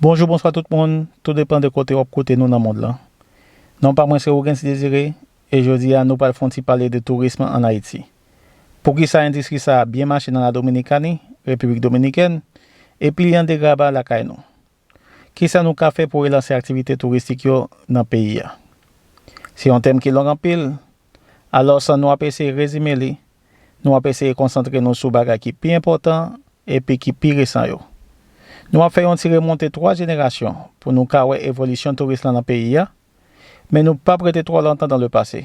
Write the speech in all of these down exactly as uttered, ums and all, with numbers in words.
Bonjou, bonswa tout moun, tou depann de kote w ap koute nou nan mond lan. Non pa mwen se Ougens Désiré, e jodi a nou pral fè yon ti pale de tourism ann Ayiti. Poukisa endistri sa a byen mache nan la Dominikani, Repiblik Dominikèn, epi li an degraba lakay nou? Kisa nou ka fè pou relanse aktivite touristik yo nan peyi a? Se yon tèm ki long anpil, alò san nou ap eseye rezime li, nou ap eseye konsantre nou sou bagay ki pi enpòtan epi ki pi resan yo. Nou ap fè yon ti remonte twa jenerasyon pou nou ka wè evolisyon touris lan nan peyi a, men nou p ap rete twò lontan dans le passé.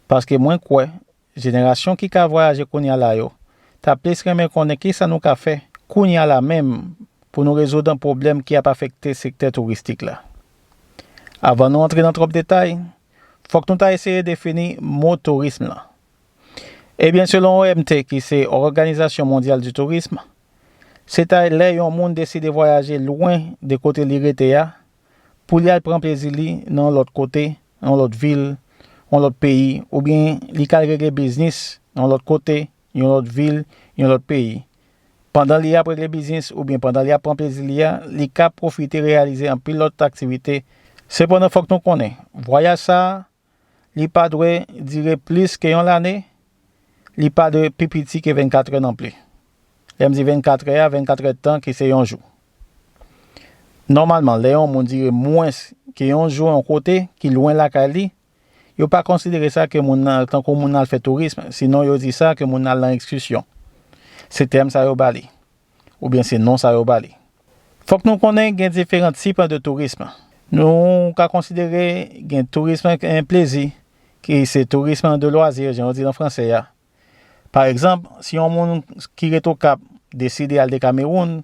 Paske mwen kwè, jenerasyon ki ka vwayaje kounye a la yo, ta plis renmen konnen kisa nou ka fè kounye a la menm pou nou rezoud pwoblèm ki ap afekte sektè touristik la. Avan nou antre nan twòp detay, fòk nou ta eseye defini mo tourism lan. Ebyen, selon O M T, ki se Òganizasyon Mondyal di Tourism, se ta lè yon moun deside vwayaje lwen de kote li rete a, pou li al pran plezi li nan yon lòt kote, yon lòt vil, yon lòt peyi, oubyen li ka al regle biznis nan yon lòt kote, yon lòt vil, yon lòt peyi. Pandan li ap regle biznis oubyen pandan li ap pran plezi li a, li ka pwofite reyalize anpil lòt aktivite. Sepandan, fòk nou konnen, vwayaj sa a, li pa dwe dire plis ke yon lane, li pa dwe pi piti ke vennkatrè non plis. Lè m di vennkatrè a, vennkatrè tan ki se yon jou. Nòmalman, lè yon moun dire mwens ke yon jou yon kote ki lwen lakay li, yo pa konsidere sa ke moun nan, tankou moun nan al fè tourism, sinon yo di sa ke moun nan al nan ekskisyon. Se tèm sa yo ba li, oubyen se non sa yo ba li. Fòk nou konnen gen diferan tip de tourism. Nou ka konsidere gen tourism en plezi, ki se tourism de lwazi, jan yo di nan franse a. Pa egzanp, si yon moun ki rete Okap deside al Dekamewoun,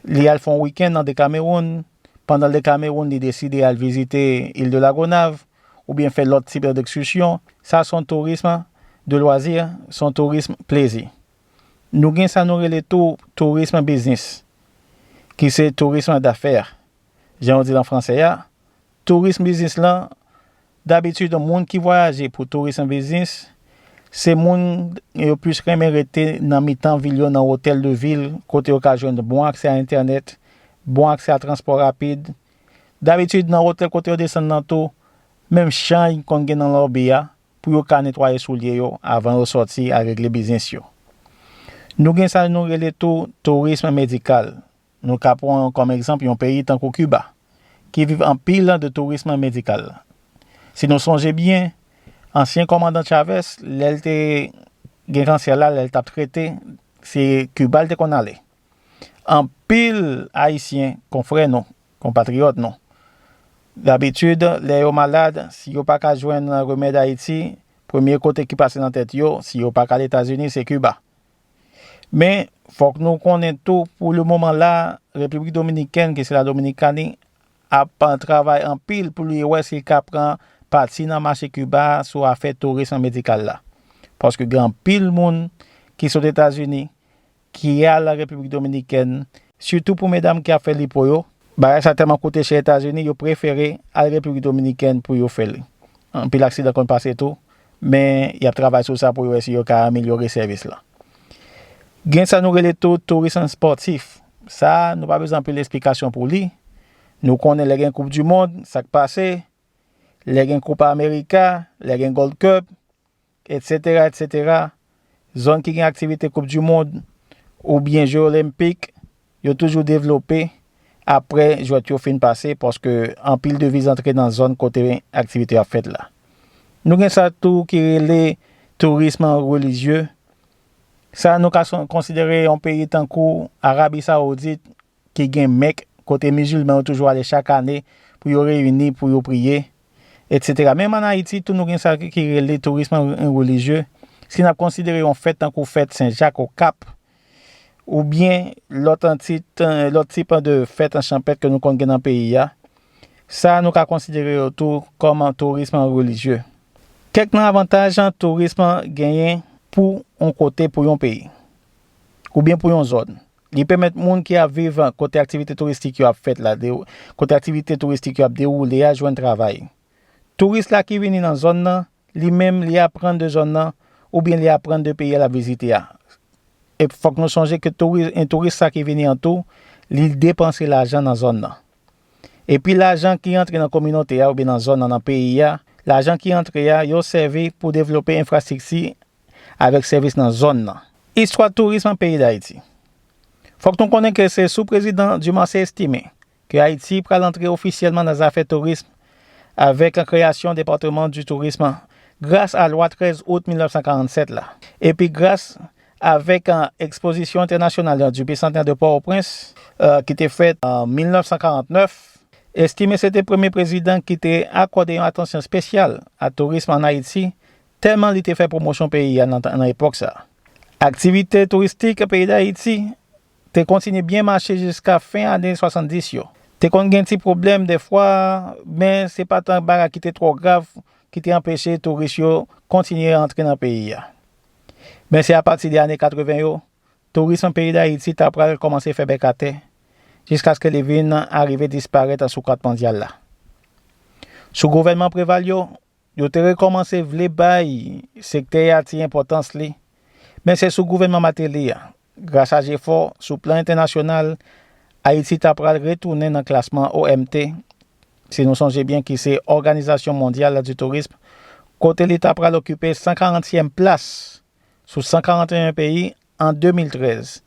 li al fè yon wikenn nan Dekamewoun, pandan l Dekamewoun, li deside al vizite il de Lagonav, oubyen fè lòt tip de ekskursyon, sa se yon tourism de lwazi, se yon tourism plezi. Nou gen sa nou rele tou tourism biznis, ki se tourism dafè. Jan yo di l an franse a, tourism biznis lan, dabitid, moun ki vwayaje pou tourism biznis, se moun yo plis renmen rete nan mitan vil yo, nan otèl de vil, kote yo ka jwenn bon aksè a entènèt, bon aksè a transpò rapid. Dabitid, nan otèl kote yo desann nan tou, menm chay konn gen nan lòbi a, pou yo ka netwaye soulye yo avan yo sòti al regle biznis yo. Nou gen sa nou rele tou tourism medikal. Nou ka pran kòm egzanp yon peyi tankou Kiba, ki viv anpil de tourism medikal. Si nou sonje byen, ansyen kòmandan Chavez, lè l te gen kansè la, lè l t ap trete, se Kiba l te konn ale. Anpil Ayisyen, konfrè nou, konpatriyòt nou, dabitid, lè yo malad, si yo pa ka jwenn remèd Ayiti, premye kote ki pase nan tèt yo, si yo pa ka al Etazini, se Kiba. Men, fòk nou konnen tou, pou le moman la, Repiblik Dominikèn, ki se la Dominikani, ap travay anpil pou li wè si l ka pran pati nan mache Kiba sou afè tourism medikal la. Paske gen anpil moun ki sot Etazini, ki al Repiblik Dominikèn, sitou pou medam ki ap fè lipo yo. Bagay sa tèlman koute chè Etazini, yo prefere al Repiblik Dominikèn pou yo fè li. Anpil aksidan konn pase tou, men y ap travay sou sa pou yo wè si yo ka amelyore sèvis lan. Gen sa nou rele tou tourism espòtif. Sa, nou pa bezwen anpil esplikasyon pou li. Nou konnen lè gen Koup di Mond, sa k pase, lè gen Kopa Amerika, lè gen Gold Cup, etsetera, etsetera. Zòn ki gen aktivite Koup di Mond oubyen Je Olenpik, yo toujou devlope apre jwèt yo fin pase, paske anpil deviz antre nan zòn kote aktivite yo ap fèt la. Nou gen sa tou ki rele tourism relijye. Sa nou ka son-, konsidere yon peyi tankou Arabi Sawoudit, ki gen Mèk, kote mizilman yo toujou ale chak ane pou yo reyini, pou yo priye, etsetera. Menm ann Ayiti tou, nou gen sa ki, ki rele tourism relijye. Si n ap konsidere yon fèt tankou fèt Sen Jak Okap, oubyen lòt an tit, lòt tip de fèt an chanpèt ke nou konn gen nan peyi a, sa nou ka konsidere yo tou kòm tourism relijye. Kèk nan avantaj tourism genyen pou yon kote, pou yon peyi, oubyen pou yon zòn. Li pèmèt moun ki ap viv kote aktivite touristik yo ap fèt la, de, kote aktivite touristik yo ap dewoule a, jwenn travay. Touris la ki vini nan zòn nan, li menm, li aprann de zòn nan, oubyen li aprann de peyi a l ap vizite a. E fòk nou sonje ke touris, en touris sa ki vini an tou, li depanse lajan nan zòn nan. Epi lajan ki antre nan kominote a oubyen nan zòn nan, nan peyi a, lajan ki antre a, yo sèvi pou devlope enfrastrikti avèk sèvis nan zòn nan. Istwa tourism an peyi Dayiti. Fòk nou konnen ke se sou prezidan Dumarsais Estimé ke Ayiti pral antre ofisyèlman nan zafè tourism avèk kreyasyon Département du Tourisme gras a lwa trèz out mil nèf san karannsèt la. Epi gras avèk, euh, Exposition Internationale du Bicentenaire de Port-au-Prince, euh, ki te fèt an mil nèf san karant nèf, Estimé se te premye prezidan ki te akòde yon atansyon espesyal a tourism ann Ayiti, tèlman li te fè pwomosyon peyi a nan, nan epòk sa a. Aktivite touristik peyi Dayiti te kontinye byen mache jiska fen ane swasanndis yo. Te konn gen ti pwoblèm dèfwa, men se pa t bagay ki te twò grav ki te anpeche touris yo kontinye antre nan peyi a. Men se apati de ane katreven yo, tourism peyi Dayiti ta pral kòmanse fè bèk atè, jiskaske li vin arive disparèt sou kat mondyal la. Sou gouvènman Preval yo, yo te rekòmanse vle bay sektè a ti enpòtans li, men se sou gouvènman Martelly a, gras a jefò sou plan entènasyonal, Ayiti ta pral retounen nan klasman O M T, si nou sonje byen, ki se Òganizasyon Mondyal di Tourism, kote li ta pral okipe san karantyèm plas sou san karanteyen peyi an de mil trèz.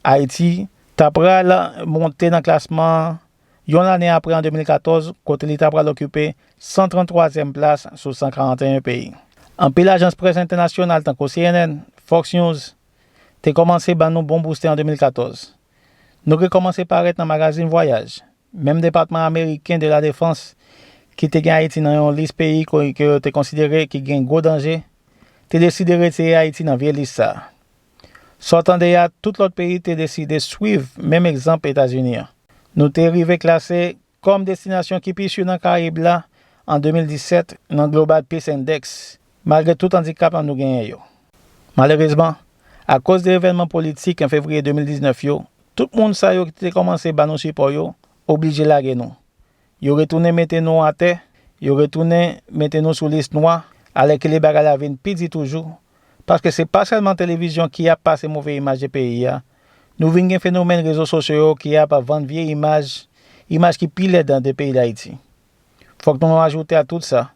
Ayiti ta pral monte nan klasman an yon lane apre, an de mil katòz, kote li ta pral okipe san tranntwazyèm plas sou san karanteyen peyi. Anpil ajans près entènasyonal, tankou C N N, Fox News, te kòmanse ban nou bon bouste an de mil katòz. Nou rekòmanse parèt nan magazin vwayaj. Menm Depatman Ameriken de la Defans, ki te gen Ayiti nan yon lis peyi ko-, ke yo te konsidere ki gen gwo danje, te deside retire Ayiti nan vye lis sa a. Sa w tande a, tout lòt peyi te deside swiv menm egzanp Etazini an. Nou te rive klase kòm destinasyon ki pi si nan Karayib la an de mil disèt nan Global Peace Index, malgre tout andikap nou genyen yo. Malerezman, akoz de evènman politik an fevriye de mil diznèf yo, tout moun sa yo ki te kòmanse ba nou sipò yo oblije lage nou. Yo retounen mete nou atè, yo retounen mete nou sou lis nwa, alèkile bagay la vin pi di toujou, paske se pa sèlman televizyon ki ap pase move imaj de peyi a, nou vin gen fenomèn rezo sosyo yo ki ap vann vye imaj, imaj ki pi lèd de peyi Dayiti. Fòk nou ajoute a tout sa,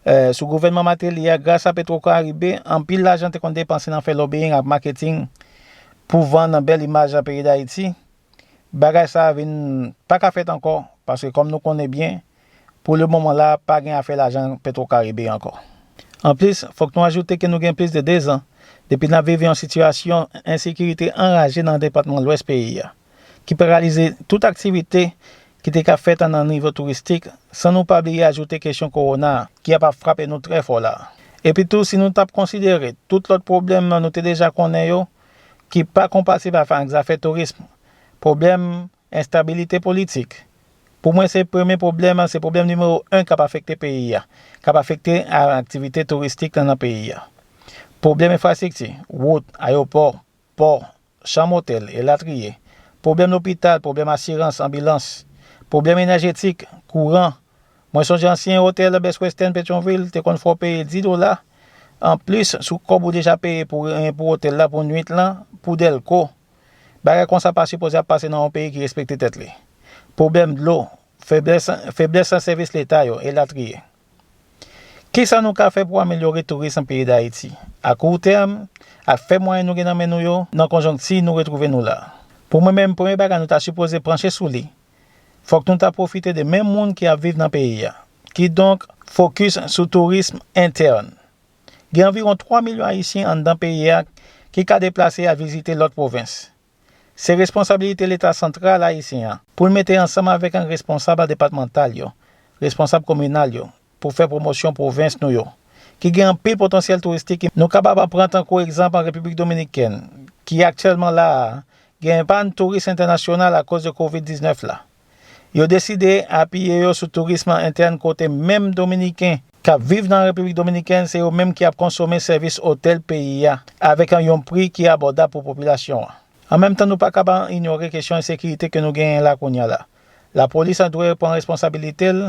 eh, sou gouvènman Martelly a, gras a Petwokaribe, anpil lajan te konn depanse nan fè lobbying ak maketing pou vann bèl imaj a peyi Dayiti. Bagay sa a vin pa ka fèt ankò, paske kòm nou konnen byen, pou le moman la, pa gen afè lajan Petwokaribe ankò. Anplis, fòk nou ajoute ke nou gen plis de dezan depi n ap viv yon sitiyasyon ensekirite anraje nan depatman Lwès peyi a, ki paralize tout aktivite ki te ka fèt nan nivo touristik, san nou pa bliye ajoute kesyon kowona a, ki ap ap frape nou trè fò la a. Epi tou, si nou t ap konsidere tout lòt pwoblèm nou te deja konnen yo, ki pa konpatib ak zafè tourism, pwoblèm enstabilite politik. Pou mwen, se premye pwoblèm, se pwoblèm nimewo en k ap afekte peyi a, k ap afekte a-, aktivite touristik nan, nan peyi a. Pwoblèm enfrastrikti, wout, ayewopò, pò, chanm otèl, elatriye. Pwoblèm lopital, pwoblèm asirans, anbilans. Pwoblèm enèjetik, kouran. Mwen sonje ansyen otèl Best Western Petyonvil te konn fè w peye dis dola anplis sou kòb ou deja peye pou, pou otèl la, pou nuit lan, pou dèlko. Bagay konsa pa sipoze ap pase nan yon peyi ki respekte tèt li. Pwoblèm dlo, feblès, feblès sèvis leta yo, elatriye. Kisa nou ka fè pou amelyore touris nan peyi Dayiti? A kou tèm, ak fè mwayen nou gen nan men nou yo, nan konjonkti nou retwouve nou la. Pou mwen menm, premye bagay nou ta sipoze panche sou li, fòk nou ta pwofite de menm moun ki ap viv nan peyi a. Kidonk, fokis sou tourism entèn. Gen anviwon twa milyon Ayisyen anndan peyi a ki ka deplase al vizite lòt pwovens. Se responsablite Leta santral ayisyen an pou l mete ansanm avèk responsab depatmantal yo, responsab kominal yo, pou fè pwomosyon pwovens nou yo, ki gen anpil potansyèl touristik. Nou kapab pran tankou egzanp an Repiblik Dominikèn, ki aktyèlman la a, gen pàn touris entènasyonal akoz de kovid diznèf la. Yo deside apiye yo sou tourism entèn kote menm Dominiken k ap viv nan Repiblik Dominikèn, se yo menm ki ap konsome sèvis otèl peyi a avèk yon pri ki abòdab pou popilasyon an. An menm tan, nou pa kapab inyore kesyon ensekirite ke nou genyen la kounye a la. Lapolis an dwe pran responsabilite l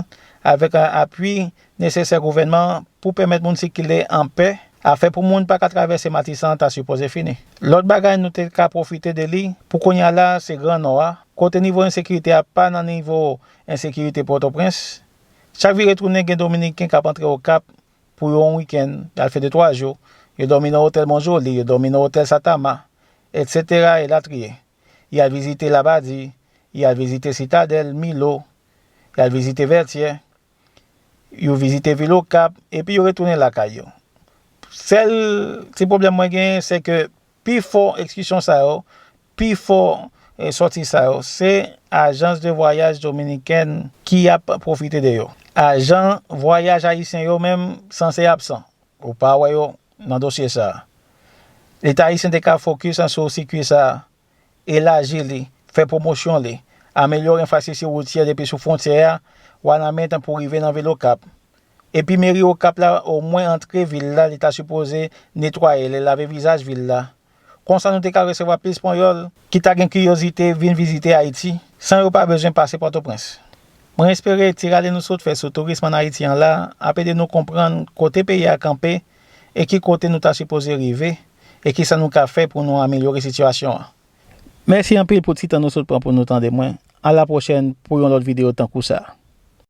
avèk apui nesesè gouvènman an pou pèmèt moun sikile an pè, Afè pou moun pa ka travèse Matisan an ta sipoze fini. Lòt bagay nou te ka pwofite de li pou kounye a la, se Gran Nò a, kote nivo ensekirite a pa nan nivo ensekirite Pòtoprens. Chak vire tounen, gen Dominiken k ap antre Okap pou yon wikenn, y al fè de twa jou, yo dòmi nan otèl Mont Joli, yo dòmi nan otèl Satama, etsetera, elatriye. Y al vizite Labadi, y al vizite Sitadèl, Milo, y al vizite Vètyè, yo vizite vil Okap, epi yo retounen lakay yo. Sèl ti pwoblèm mwen genyen, se ke pi fò ekskisyon sa yo, pi fò, eh, sòti sa yo, se ajans de vwayaj dominikèn ki ap pwofite de yo. Ajan vwayaj ayisyen yo menm sanse absan. Ou pa wè yo nan dosye sa a. Leta ayisyen te ka fokis sou sikui sa a, elaji li, fè pwomosyon li, amelyore enfrastrikti woutyè depi sou fwontyè a, Wanament pou rive nan vil Okap. Epi meri Okap la, omwen antre vil la, li ta sipoze netwaye l, lave vizaj vil la. Konsa nou te ka resevwa plis panyòl ki ta gen kiryozite vin vizite Ayiti, san yo pa bezwen pase Pòtoprens. Mwen espere ti rale nou sot fè sou tourism ann Ayiti an la ap ede nou konprann kote peyi a kanpe e ki kote nou ta sipoze rive, e kisa nou ka fè pou nou amelyore sitiyasyon an. Mèsi anpil pou ti tan nou sot pran pou nou tande mwen. A la pwochèn pou yon lòt videyo tankou sa.